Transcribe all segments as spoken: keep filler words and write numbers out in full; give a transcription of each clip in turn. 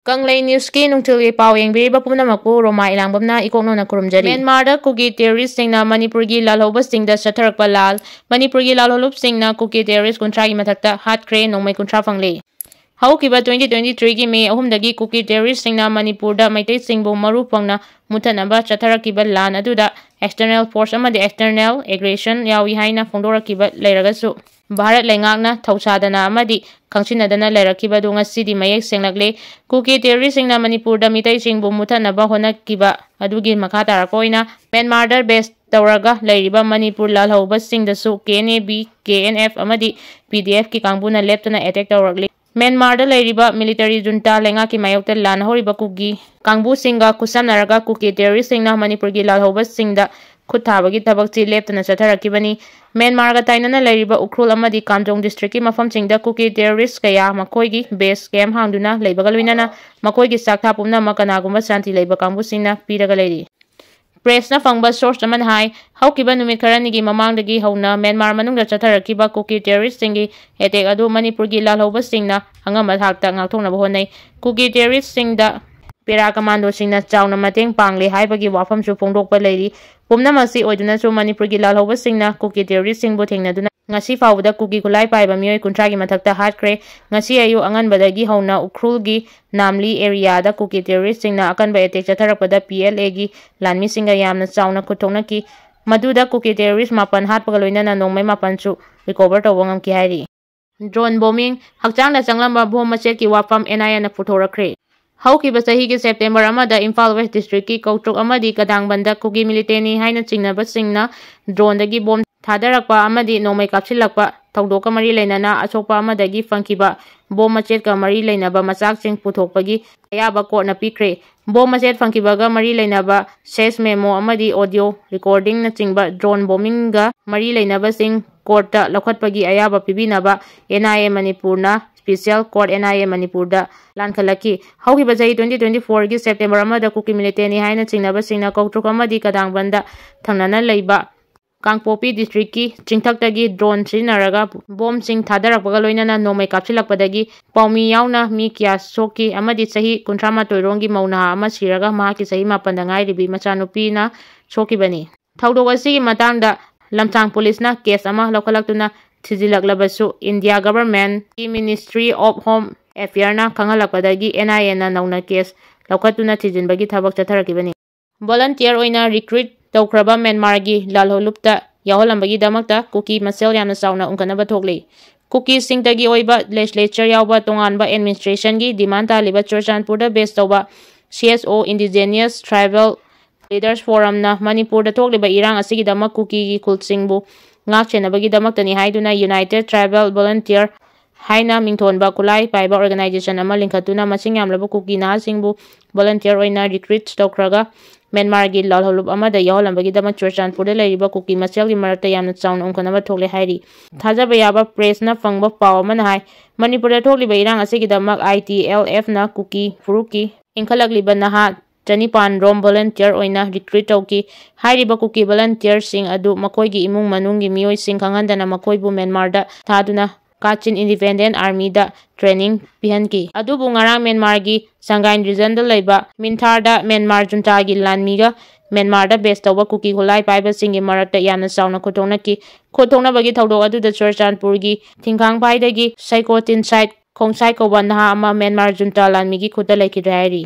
ꯀꯪꯂꯩ ꯅ꯭ꯌꯨꯁꯀꯤ ꯅꯨꯡꯊꯤꯜꯒꯤ ꯄꯥꯎ ꯌꯦꯡꯕꯤꯔꯤꯕ ꯄꯨꯝꯅꯃꯛꯄꯨ ꯔꯣꯃꯥ ꯏꯂꯥꯡꯕꯝꯅ ꯏꯀꯣꯛꯅꯧꯅ ꯈꯨꯔꯨꯝꯖꯔꯤ꯫ ꯃ꯭ꯌꯥꯟꯃꯥꯔꯗ ꯀꯨꯀꯤ ꯇꯦꯔꯣꯔꯤꯁꯁꯤꯡꯅ ꯃꯅꯤꯄꯨꯔꯒꯤ ꯂꯥꯜꯍꯧꯕꯁꯤꯡꯗ ꯆꯠꯊꯔꯛꯄ ꯂꯥꯜ꯫ ꯃꯅꯤꯄꯨꯔꯒꯤ ꯂꯥꯜꯍꯧꯂꯨꯞꯁꯤꯡꯅ ꯀꯨꯀꯤ ꯇꯦꯔꯣꯔꯤꯁ ꯀꯨꯟꯊ꯭ꯔꯥꯒꯤ ꯃꯊꯛꯇ ꯍꯥꯠꯈ꯭ꯔꯦ, ꯅꯣꯡꯃꯩ ꯀꯨꯟꯊ꯭ꯔꯥ ꯐꯪꯂꯦ꯫ ꯍꯧꯈꯤꯕ twenty twenty-threeꯒꯤ ꯃꯦ ꯑꯍꯨꯝꯗꯒꯤ ꯀꯨꯀꯤ ꯇꯦꯔꯣꯔꯤꯁꯁꯤꯡꯅ ꯃꯅꯤꯄꯨꯔꯗ ꯃꯩꯇꯩꯁꯤꯡꯕꯨ ꯃꯔꯨ ꯐꯪꯅ ꯃꯨꯊꯠꯅꯕ ꯆꯠꯊꯔꯛꯈꯤꯕ ꯂꯥꯟ ꯑꯗꯨꯗ external force ꯑꯃꯗꯤ external aggression ꯌꯥꯎꯏ ꯍꯥꯏꯅ ꯐꯣꯡꯗꯣꯔꯛꯈꯤꯕ ꯂꯩꯔꯒꯁꯨ, ꯚꯥꯔꯠ ꯂꯩꯉꯥꯛꯅ ꯊꯧꯁꯥꯗꯅ ꯑꯃꯗꯤ ꯈꯪꯁꯤꯟꯅꯗꯅ ꯂꯩꯔꯛꯈꯤꯕ ꯑꯗꯨ ꯉꯁꯤꯗꯤ ꯃꯌꯦꯛ ꯁꯦꯡꯂꯛꯂꯦ꯫ ꯀꯨꯀꯤ ꯇꯦꯔꯣꯔꯤꯁꯁꯤꯡꯅ ꯃꯅꯤꯄꯨꯔꯗ ꯃꯤꯇꯩꯁꯤꯡꯕꯨ ꯃꯨꯊꯠꯅꯕ ꯍꯣꯠꯅꯈꯤꯕ ꯑꯗꯨꯒꯤ ꯃꯈꯥ ꯇꯥꯔꯛꯄ ꯑꯣꯏꯅ ꯃ꯭ꯌꯥꯟꯃꯥꯔꯗ base ꯇꯧꯔꯒ ꯂꯩꯔꯤꯕ Manipur ꯂꯥꯜꯍꯧꯕꯁꯤꯡꯗꯁꯨ K N A B, K N F ꯑꯃꯗꯤ P D Fꯀꯤ ꯀꯥꯡꯕꯨꯅ ꯂꯦꯞꯇꯅ attack ꯇꯧꯔꯛꯂꯤ꯫ ꯃ꯭ꯌꯥꯟꯃꯥꯔꯗ ꯂꯩꯔꯤꯕ military junta ꯂꯩꯉꯥꯛꯀꯤ ꯃꯥꯌꯣꯛꯇ ꯂꯥꯟ ꯍꯧꯔꯤꯕ ꯀꯨꯀꯤ ꯀꯥꯡꯕꯨꯁꯤꯡꯒ ꯈꯨꯠꯁꯝꯅꯔꯒ ꯀꯨꯀꯤ ꯇꯦꯔꯣꯔꯤꯁꯁꯤꯡꯅ ꯃꯅꯤꯄꯨꯔꯒꯤ ꯂꯥꯜꯍꯧꯕꯁꯤꯡꯗ ꯈꯨꯠ ꯊꯥꯕꯒꯤ ꯊꯕꯛꯁꯤ ꯂꯦꯞꯇꯅ ꯆꯠꯊꯔꯛꯈꯤꯕꯅꯤ꯫ ꯃ꯭ꯌꯥꯟꯃꯥꯔꯒ ꯇꯥꯏꯅꯅ ꯂꯩꯔꯤꯕ ꯎꯈ꯭ꯔꯨꯜ ꯑꯃꯗꯤ ꯀꯥꯝꯖꯣꯡ districtꯀꯤ ꯃꯐꯝꯁꯤꯡꯗ ꯀꯨꯀꯤ terrorist ꯀꯌꯥ ꯃꯈꯣꯏꯒꯤ base camp ꯍꯥꯡꯗꯨꯅ ꯂꯩꯕꯒ ꯂꯣꯏꯅꯅ ꯃꯈꯣꯏꯒꯤ ꯆꯥꯛꯊꯥ ꯄꯨꯝꯅꯃꯛ ꯀꯅꯥꯒꯨꯝꯕ ꯁꯥꯟꯇꯤ ꯂꯩꯕ ꯀꯥꯡꯕꯨꯁꯤꯡꯅ ꯄꯤꯔꯒ ꯂꯩꯔꯤ꯫ Pressꯅ ꯐꯪꯕ source ꯑꯃꯅ ꯍꯥꯏ, ꯍꯧꯈꯤꯕ ꯅꯨꯃꯤꯠ ꯈꯔꯅꯤꯒꯤ ꯃꯃꯥꯡꯗꯒꯤ ꯍꯧꯅ ꯃ꯭ꯌꯥꯟꯃꯥꯔ ꯃꯅꯨꯡꯗ ꯆꯠꯊꯔꯛꯈꯤꯕ ꯀꯨꯀꯤ terroristꯁꯤꯡꯒꯤ attack ꯑꯗꯨ ꯃꯅꯤꯄꯨꯔꯒꯤ ꯂꯥꯜꯍꯧꯕꯁꯤꯡꯅ ꯑꯉꯝꯕ ꯊꯥꯛꯇ ꯉꯥꯛꯊꯣꯛꯅꯕ ꯍꯣꯠꯅꯩ꯫ ꯀꯨꯀꯤ terroristꯁꯤꯡꯗ para commandoꯁꯤꯡꯅ ꯆꯥꯎꯅ ꯃꯇꯦꯡ ꯄꯥꯡꯂꯦ ꯍꯥꯏꯕꯒꯤ ꯋꯥꯐꯝꯁꯨ ꯐꯣꯡꯗꯣꯛꯄ ꯂꯩꯔꯤ꯫ ꯄꯨꯝꯅꯃꯛꯁꯤ ꯑꯣꯏꯗꯨꯅꯁꯨ ꯃꯅꯤꯄꯨꯔꯒꯤ ꯂꯥꯜꯍꯧꯕꯁꯤꯡꯅ ꯀꯨꯀꯤ terroristꯁꯤꯡꯕꯨ ꯊꯦꯡꯅꯗꯨꯅ ꯉꯁꯤ ꯐꯥꯎꯕꯗ ꯀꯨꯀꯤ ꯈꯨꯠꯂꯥꯏ ꯄꯥꯏꯕ ꯃꯤꯑꯣꯏ ꯀꯨꯟꯊ꯭ꯔꯥꯒꯤ ꯃꯊꯛꯇ ꯍꯥꯠꯈ꯭ꯔꯦ꯫ ꯉꯁꯤ ꯑꯌꯨꯛ ꯑꯉꯟꯕꯗꯒꯤ ꯍꯧꯅ ꯎꯈ꯭ꯔꯨꯜꯒꯤ ꯅꯥꯝꯂꯤ areaꯗ ꯀꯨꯀꯤ terroristꯁꯤꯡꯅ ꯑꯀꯟꯕ attack ꯆꯠꯊꯔꯛꯄꯗ P L Aꯒꯤ ꯂꯥꯟꯃꯤꯁꯤꯡꯒ ꯌꯥꯝꯅ ꯆꯥꯎꯅ ꯈꯨꯠ ꯊꯣꯛꯅꯈꯤ꯫ ꯃꯗꯨꯗ ꯀꯨꯀꯤ terrorist ꯃꯥꯄꯟ ꯍꯥꯠꯄꯒ ꯂꯣꯏꯅꯅ ꯅꯣꯡꯃꯩ ꯃꯥꯄꯟꯁꯨ recover ꯇꯧꯕ ꯉꯝꯈꯤ ꯍꯥꯏꯔꯤ꯫ Drone bombing, ꯍꯛꯆꯥꯡꯗ ꯆꯪꯂꯝꯕ bomb ꯃꯆꯦꯠꯀꯤ ꯋꯥꯐꯝ N I Aꯅ ꯄꯨꯊꯣꯔꯛꯈ꯭ꯔꯦ꯫ ꯍꯧꯈꯤꯕ ꯆꯍꯤꯒꯤ September ꯑꯃꯗ ꯏꯝꯐꯥꯜ West districtꯀꯤ ꯀꯧꯇ꯭ꯔꯨꯛ ꯑꯃꯗꯤ ꯀꯗꯥꯡꯕꯟꯗ ꯀꯨꯀꯤ militantꯅꯤ ꯍꯥꯏꯅ ꯆꯤꯡꯅꯕꯁꯤꯡꯅ droneꯗꯒꯤ bomb ꯊꯥꯗꯔꯛꯄ ꯑꯃꯗꯤ ꯅꯣꯡꯃꯩ ꯀꯥꯞꯁꯤꯜꯂꯛꯄ ꯊꯧꯗꯣꯛꯀ ꯃꯔꯤ ꯂꯩꯅꯅ ꯑꯁꯣꯛꯄ ꯑꯃꯗꯒꯤ ꯐꯪꯈꯤꯕ bomb ꯃꯆꯦꯠꯀ ꯃꯔꯤ ꯂꯩꯅꯕ ꯃꯆꯥꯛꯁꯤꯡ ꯄꯨꯊꯣꯛꯄꯒꯤ ꯑꯌꯥꯕ courtꯅ ꯄꯤꯈ꯭ꯔꯦ꯫ Bomb ꯃꯆꯦꯠ ꯐꯪꯈꯤꯕꯒ ꯃꯔꯤ ꯂꯩꯅꯕ search memo ꯑꯃꯗꯤ audio recordingꯅꯆꯤꯡꯕ drone bombingꯒ ꯃꯔꯤ ꯂꯩꯅꯕꯁꯤꯡ courtꯇ ꯂꯧꯈꯠꯄꯒꯤ ꯑꯌꯥꯕ ꯄꯤꯕꯤꯅꯕ N I A ꯃꯅꯤꯄꯨꯔꯅ special court N I A ꯃꯅꯤꯄꯨꯔꯗ ꯂꯥꯟꯈꯠꯂꯛꯈꯤ꯫ ꯍꯧꯈꯤꯕ ꯆꯍꯤ twenty twenty fourꯒꯤ September ꯑꯃꯗ ꯀꯨꯀꯤ militantꯅꯤ ꯍꯥꯏꯅ ꯆꯤꯡꯅꯕꯁꯤꯡꯅ ꯀꯧꯇ꯭ꯔꯨꯛ ꯑꯃꯗꯤ ꯀꯗꯥꯡꯕꯟꯗ ꯊꯪꯅꯅ ꯂꯩꯕ ꯀꯥꯡꯄꯣꯛꯄꯤ ꯗꯤꯁꯇ꯭ꯔꯤꯛꯀꯤ ꯆꯤꯡꯊꯛꯇꯒꯤ ꯗ꯭ꯔꯣꯟ ꯁꯤꯖꯤꯟꯅꯔꯒ ꯕꯣꯝꯁꯤꯡ ꯊꯥꯗꯔꯛꯄꯒ ꯂꯣꯏꯅꯅ ꯅꯣꯡꯃꯩ ꯀꯥꯞꯁꯤꯜꯂꯛꯄꯗꯒꯤ ꯄꯥꯎꯃꯤ ꯌꯥꯎꯅ ꯃꯤ ꯀꯌꯥ ꯁꯣꯛꯈꯤ ꯑꯃꯗꯤ ꯆꯍꯤ ꯀꯨꯟꯊ꯭ꯔꯥ ꯃꯥꯊꯣꯏ ꯔꯣꯝꯒꯤ ꯃꯧ ꯅꯍꯥ ꯑꯃ ꯁꯤꯔꯒ ꯃꯍꯥꯛꯀꯤ ꯆꯍꯤ ꯃꯥꯄꯟꯗ ꯉꯥꯏꯔꯤꯕꯤ ꯃꯆꯥꯅꯨꯄꯤꯅ ꯁꯣꯛꯈꯤꯕꯅꯤ꯫ ꯊꯧꯗꯣꯛ ꯑꯁꯤꯒꯤ ꯃꯇꯥꯡꯗ ꯂꯝꯁꯥꯡ ꯄꯨꯂꯤꯁꯅ ꯀꯦꯁ ꯑꯃ ꯂꯧꯈꯠꯂꯛꯇꯨꯅ ꯊꯤꯖꯤꯜꯂꯛꯂꯕꯁꯨ, ꯏꯟꯗꯤꯌꯥ ꯒꯚꯔꯟꯃꯦꯟꯠꯀꯤ Ministry of Home Affairꯅ ꯈꯪꯍꯜꯂꯛꯄꯗꯒꯤ ꯑꯦꯟ ꯑꯥꯏ ꯑꯦꯅ ꯅꯧꯅ ꯀꯦꯁ ꯂꯧꯈꯠꯇꯨꯅ ꯊꯤꯖꯤꯟꯕꯒꯤ ꯊꯕꯛ ꯆꯠꯊꯔꯛꯈꯤꯕꯅꯤ꯫ ꯚꯣꯂꯟꯇꯤꯌꯔ ꯑꯣꯏꯅ ꯔꯤꯀ꯭ꯔꯨꯠ ꯇꯧꯈ꯭ꯔꯕ ꯃ꯭ꯌꯥꯟꯃꯥꯔꯒꯤ ꯂꯥꯜꯍꯧꯂꯨꯞꯇ ꯌꯥꯎꯍꯜꯂꯝꯕꯒꯤꯗꯃꯛꯇ ꯀꯨꯀꯤ ꯃꯁꯦꯜ ꯌꯥꯝꯅ ꯆꯥꯎꯅ ꯎꯪꯈꯠꯅꯕ ꯊꯣꯛꯂꯤ꯫ ꯀꯨꯀꯤꯁꯤꯡꯇꯒꯤ ꯑꯣꯏꯕ ꯂꯦꯖꯤꯁꯂꯦꯆꯔ ꯌꯥꯎꯕ ꯇꯣꯉꯥꯟꯕ ꯑꯦꯗꯃꯤꯅꯤꯁꯇ꯭ꯔꯦꯁꯟꯒꯤ ꯗꯤꯃꯥꯟ ꯇꯥꯜꯂꯤꯕ ꯆꯨꯔꯆꯥꯟꯄꯨꯔꯗ ꯕꯦꯖ ꯇꯧꯕ ꯁꯤ ꯑꯦꯁ ꯑꯣ, Indigenous Tribal Leaders Forumꯅ ꯃꯅꯤꯄꯨꯔꯗ ꯊꯣꯛꯂꯤꯕ ꯏꯔꯥꯡ ꯑꯁꯤꯒꯤꯗꯃꯛ ꯀꯨꯀꯤꯒꯤ ꯈꯨꯜꯁꯤꯡꯕꯨ ꯉꯥꯛ ꯁꯦꯟꯅꯕꯒꯤꯗꯃꯛꯇꯅꯤ ꯍꯥꯏꯗꯨꯅ United Tribal Volunteer ꯍꯥꯏꯅ ꯃꯤꯡꯊꯣꯟꯕ ꯈꯨꯠꯂꯥꯏ ꯄꯥꯏꯕ ꯑꯣꯔꯒꯅꯥꯏꯖꯦꯁꯟ ꯑꯃ ꯂꯤꯡꯈꯠꯇꯨꯅ ꯃꯁꯤꯡ ꯌꯥꯝꯂꯕ ꯀꯨꯀꯤ ꯅꯍꯥꯁꯤꯡꯕꯨ ꯚꯣꯂꯟꯇꯤꯌꯔ ꯑꯣꯏꯅ ꯔꯤꯀ꯭ꯔꯨꯠ ꯇꯧꯈ꯭ꯔꯒ ꯃ꯭ꯌꯥꯟꯃꯥꯔꯒꯤ ꯂꯥꯜꯍꯧꯂꯨꯞ ꯑꯃꯗ ꯌꯥꯎꯍꯜꯂꯝꯕꯒꯤꯗꯃꯛ ꯆꯨꯔꯆꯥꯟꯄꯨꯔꯗ ꯂꯩꯔꯤꯕ ꯀꯨꯀꯤ ꯃꯁꯦꯜꯒꯤ ꯃꯔꯛꯇ ꯌꯥꯝꯅ ꯆꯥꯎꯅ ꯎꯪꯈꯠꯅꯕ ꯊꯣꯛꯂꯦ ꯍꯥꯏꯔꯤ꯫ ꯊꯥꯖꯕ ꯌꯥꯕ ꯄ꯭ꯔꯦꯁꯅ ꯐꯪꯕ ꯄꯥꯎ ꯑꯃꯅ ꯍꯥꯏ, ꯃꯅꯤꯄꯨꯔꯗ ꯊꯣꯛꯂꯤꯕ ꯏꯔꯥꯡ ꯑꯁꯤꯒꯤꯗꯃꯛ ꯑꯥꯏ ꯇꯤ ꯑꯦꯜ ꯑꯦꯐꯅ ꯀꯨꯀꯤ ꯐꯨꯔꯨꯞꯀꯤ ꯏꯟꯈꯠꯂꯛꯂꯤꯕ ꯅꯍꯥ ꯆꯅꯤꯄꯥꯟ ꯔꯣꯝ ꯚꯣꯂꯟꯇꯤꯌꯔ ꯑꯣꯏꯅ ꯔꯤꯀ꯭ꯔꯨꯠ ꯇꯧꯈꯤ꯫ ꯍꯥꯏꯔꯤꯕ ꯀꯨꯀꯤ ꯚꯣꯂꯟꯇꯤꯌꯔꯁꯤꯡ ꯑꯗꯨ ꯃꯈꯣꯏꯒꯤ ꯏꯃꯨꯡ ꯃꯅꯨꯡꯒꯤ ꯃꯤꯑꯣꯏꯁꯤꯡ ꯈꯪꯍꯟꯗꯅ ꯃꯈꯣꯏꯕꯨ ꯃ꯭ꯌꯥꯟꯃꯥꯔꯗ ꯊꯥꯗꯨꯅ ꯀꯥꯆꯤꯟ ꯏꯟꯗꯤꯄꯦꯟꯗꯦꯟ ꯑꯥꯔꯃꯤꯗ ꯇ꯭ꯔꯦꯅꯤꯡ ꯄꯤꯍꯟꯈꯤ꯫ ꯑꯗꯨꯕꯨ ꯉꯔꯥꯡ ꯃ꯭ꯌꯥꯟꯃꯥꯔꯒꯤ ꯁꯪꯒꯥꯏꯟ ꯔꯤꯖꯟꯗ ꯂꯩꯕ ꯃꯤꯟꯊꯥꯔꯗ ꯃ꯭ꯌꯥꯟꯃꯥꯔ ꯖꯨꯟꯇꯥꯒꯤ ꯂꯥꯟꯃꯤꯒ ꯃ꯭ꯌꯥꯟꯃꯥꯔꯗ ꯕꯦꯖ ꯇꯧꯕ ꯀꯨꯀꯤ ꯈꯨꯠꯂꯥꯏ ꯄꯥꯏꯕꯁꯤꯡꯒꯤ ꯃꯔꯛꯇ ꯌꯥꯝꯅ ꯆꯥꯎꯅ ꯈꯨꯠꯊꯣꯛꯅꯈꯤ꯫ ꯈꯨꯠꯊꯣꯛꯅꯕꯒꯤ ꯊꯧꯗꯣꯛ ꯑꯗꯨꯗ ꯆꯨꯔꯆꯥꯟꯄꯨꯔꯒꯤ ꯊꯤꯡꯈꯥꯡꯐꯥꯏꯗꯒꯤ ꯁꯥꯏꯀꯣ ꯇꯤꯟꯁꯥꯏꯠ ꯈꯣꯡꯁꯥꯏ ꯀꯧꯕ ꯅꯍꯥ ꯑꯃ ꯃ꯭ꯌꯥꯟꯃꯥꯔ ꯖꯨꯟꯇꯥ ꯂꯥꯟꯃꯤꯒꯤ ꯈꯨꯠꯇ ꯂꯩꯈꯤꯗ꯭ꯔꯦ ꯍꯥꯏꯔꯤ꯫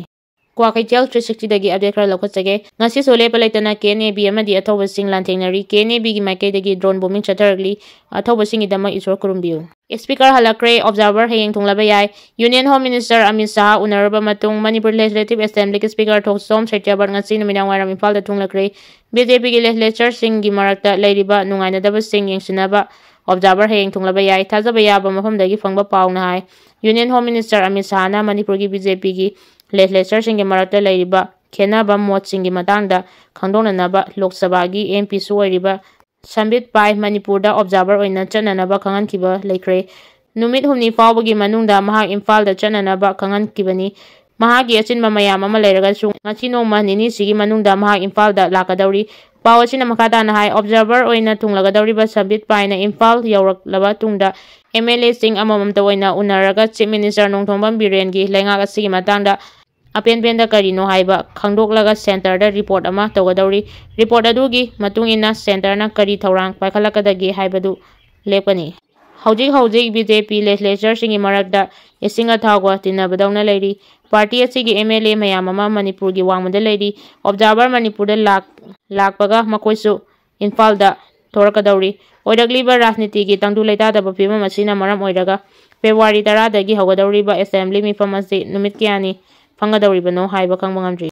ꯀ꯭ꯋꯥꯀꯩꯊꯦꯜ ꯊ꯭ꯔꯤ ꯁꯤꯛꯁꯇꯤꯗꯒꯤ ꯑꯞꯗꯦꯠ ꯈꯔ ꯂꯧꯈꯠꯆꯒꯦ꯫ ꯉꯁꯤꯁꯨ ꯂꯦꯞꯄ ꯂꯩꯇꯅ ꯀꯦ ꯑꯦꯟ ꯑꯦ ꯕꯤ ꯑꯃꯗꯤ ꯑꯊꯧꯕꯁꯤꯡ ꯂꯥꯟꯊꯦꯡꯅꯔꯤ꯫ ꯀꯦ ꯑꯦꯟ ꯑꯦ ꯕꯤꯒꯤ ꯃꯥꯏꯀꯩꯗꯒꯤ ꯗ꯭ꯔꯣꯟ ꯕꯣꯝꯕꯤꯡ ꯆꯠꯊꯔꯛꯂꯤ꯫ ꯑꯊꯧꯕꯁꯤꯡꯒꯤꯗꯃꯛ ꯏꯁꯣꯔ ꯈꯨꯔꯨꯝꯕꯤꯌꯨ꯫ ꯁ꯭ꯄꯤꯀꯔ ꯍꯜꯂꯛꯈ꯭ꯔꯦ, ꯑꯣꯕꯖꯥꯔꯚꯔ ꯍꯌꯦꯡ ꯊꯨꯡꯂꯕ ꯌꯥꯏ꯫ Union home minister Amit Shah ꯎꯅꯔꯕ ꯃꯇꯨꯡ ꯃꯅꯤꯄꯨꯔ ꯂꯦꯖꯤꯁꯂꯦꯇꯤꯚ ꯑꯦꯁꯦꯝꯕ꯭ꯂꯤꯒꯤ ꯁ꯭ꯄꯤꯀꯔ ꯊꯣꯛꯆꯣꯝ ꯁꯇ꯭ꯌꯕꯔꯠ ꯉꯁꯤ ꯅꯨꯃꯤꯗꯥꯡ ꯋꯥꯏꯔꯝ ꯏꯝꯐꯥꯜꯗ ꯊꯨꯡꯂꯈ꯭ꯔꯦ꯫ ꯕꯤ ꯖꯦ ꯄꯤꯒꯤ ꯂꯦꯖꯤꯁꯂꯦꯆꯔꯁꯤꯡꯒꯤ ꯃꯔꯛꯇ ꯂꯩꯔꯤꯕ ꯅꯨꯡꯉꯥꯏꯅꯗꯕꯁꯤꯡ ꯌꯦꯡꯁꯤꯟꯅꯕ ꯑꯣꯕꯖꯥꯔꯚꯔ ꯍꯌꯦꯡ ꯊꯨꯡꯂꯕ ꯌꯥꯏ꯫ ꯊꯥꯖꯕ ꯌꯥꯕ ꯃꯐꯝꯗꯒꯤ ꯐꯪꯕ ꯄꯥꯎꯅ ꯍꯥꯏ, ꯌꯨꯅꯤꯌꯟ ꯍꯣꯝ ꯃꯤꯅꯤꯁꯇꯔ ꯑꯃꯤꯠ ꯁꯥꯍꯅ ꯃꯅꯤꯄꯨꯔꯒꯤ ꯕꯤ ꯖꯦ ꯄꯤꯒꯤ ꯂꯦꯖꯤꯁꯂꯦꯆꯔꯁꯤꯡꯒꯤ ꯃꯔꯛꯇ ꯂꯩꯔꯤꯕ ꯈꯦꯟꯅꯕ ꯃꯣꯠꯁꯤꯡꯒꯤ ꯃꯇꯥꯡꯗ ꯈꯪꯗꯣꯛꯅꯅꯕ ꯂꯣꯛ ꯁꯚꯥꯒꯤ ꯑꯦꯝ ꯄꯤꯁꯨ ꯑꯣꯏꯔꯤꯕ ꯁꯝꯕꯤꯠ ꯄꯥꯏ ꯃꯅꯤꯄꯨꯔꯗ ꯑꯣꯕꯖꯥꯔꯚꯔ ꯑꯣꯏꯅ ꯆꯠꯅꯅꯕ ꯈꯪꯍꯟꯈꯤꯕ ꯂꯩꯈ꯭ꯔꯦ꯫ ꯅꯨꯃꯤꯠ ꯍꯨꯝꯅꯤ ꯐꯥꯎꯕꯒꯤ ꯃꯅꯨꯡꯗ ꯃꯍꯥꯛ ꯏꯝꯐꯥꯜꯗ ꯆꯠꯅꯅꯕ ꯈꯪꯍꯟꯈꯤꯕꯅꯤ꯫ ꯃꯍꯥꯛꯀꯤ ꯑꯆꯤꯟꯕ ꯃꯌꯥꯝ ꯑꯃ ꯂꯩꯔꯒꯁꯨ ꯉꯁꯤ ꯅꯣꯡꯃ ꯅꯤꯅꯤꯁꯤꯒꯤ ꯃꯅꯨꯡꯗ ꯃꯍꯥꯛ ꯏꯝꯐꯥꯜꯗ ꯂꯥꯛꯀꯗꯧꯔꯤ꯫ ꯄꯥꯎ ꯑꯁꯤꯅ ꯃꯈꯥ ꯇꯥꯅ ꯍꯥꯏ, ꯑꯣꯕꯖꯥꯔꯚꯔ ꯑꯣꯏꯅ ꯊꯨꯡꯂꯒꯗꯧꯔꯤꯕ ꯁꯕꯤꯠ ꯄꯥꯏꯅ ꯏꯝꯐꯥꯜ ꯌꯧꯔꯛꯂꯕ ꯇꯨꯡꯗ ꯑꯦꯝ ꯑꯦꯜ ꯑꯦꯁꯤꯡ ꯑꯃꯃꯝꯇ ꯑꯣꯏꯅ ꯎꯅꯔꯒ ꯆꯤꯐ ꯃꯤꯅꯤꯁꯇꯔ ꯅꯣꯡꯊꯣꯝꯕꯝ ꯕꯤꯔꯦꯟꯒꯤ ꯂꯩꯉꯥꯛ ꯑꯁꯤꯒꯤ ꯃꯇꯥꯡꯗ ꯑꯄꯦꯟ ꯄꯦꯟꯗ ꯀꯔꯤꯅꯣ ꯍꯥꯏꯕ ꯈꯪꯗꯣꯛꯂꯒ ꯁꯦꯟꯇꯔꯗ ꯔꯤꯄꯣꯔꯠ ꯑꯃ ꯇꯧꯒꯗꯧꯔꯤ꯫ ꯔꯤꯄꯣꯔꯠ ꯑꯗꯨꯒꯤ ꯃꯇꯨꯡ ꯏꯟꯅ ꯁꯦꯟꯇꯔꯅ ꯀꯔꯤ ꯊꯧꯔꯥꯡ ꯄꯥꯏꯈꯠꯂꯛꯀꯗꯒꯦ ꯍꯥꯏꯕꯗꯨ ꯂꯦꯞꯀꯅꯤ꯫ ꯍꯧꯖꯤꯛ ꯍꯧꯖꯤꯛ ꯕꯤ ꯖꯦ ꯄꯤ ꯂꯦꯖꯤꯁꯂꯦꯆꯔꯁꯤꯡꯒꯤ ꯃꯔꯛꯇ ꯏꯁꯤꯡ ꯑꯊꯥꯎꯒ ꯇꯤꯟꯅꯕꯗꯧꯅ ꯂꯩꯔꯤ꯫ ꯄꯥꯔꯇꯤ ꯑꯁꯤꯒꯤ ꯑꯦꯝ ꯑꯦꯜ ꯑꯦ ꯃꯌꯥꯝ ꯑꯃ ꯃꯅꯤꯄꯨꯔꯒꯤ ꯋꯥꯡꯃꯗ ꯂꯩꯔꯤ꯫ ꯑꯣꯕꯖꯥꯔꯚꯔ ꯃꯅꯤꯄꯨꯔꯗ ꯂꯥꯛ-, ꯂꯥꯛꯄꯒ ꯃꯈꯣꯏꯁꯨ ꯏꯝꯐꯥꯜꯗ ꯊꯣꯔꯛꯀꯗꯧꯔꯤ꯫ ꯑꯣꯏꯔꯛꯂꯤꯕ ꯔꯥꯖꯅꯤꯇꯤꯒꯤ ꯇꯪꯗꯨ ꯂꯩꯇꯥꯗꯕ ꯐꯤꯕꯝ ꯑꯁꯤꯅ ꯃꯔꯝ ꯑꯣꯏꯔꯒ ꯐꯦꯕ꯭ꯔꯨꯋꯥꯔꯤ ꯇꯔꯥꯗꯒꯤ ꯍꯧꯒꯗꯧꯔꯤꯕ ꯑꯦꯁꯦꯝꯕ꯭ꯂꯤ ꯃꯤꯐꯝ ꯑꯁꯤ ꯅꯨꯃꯤꯠ ꯀꯌꯥꯅꯤ ꯐꯝꯒꯗꯧꯔꯤꯕꯅꯣ ꯍꯥꯏꯕ ꯈꯪꯕ ꯉꯝꯗ꯭ꯔꯤ꯫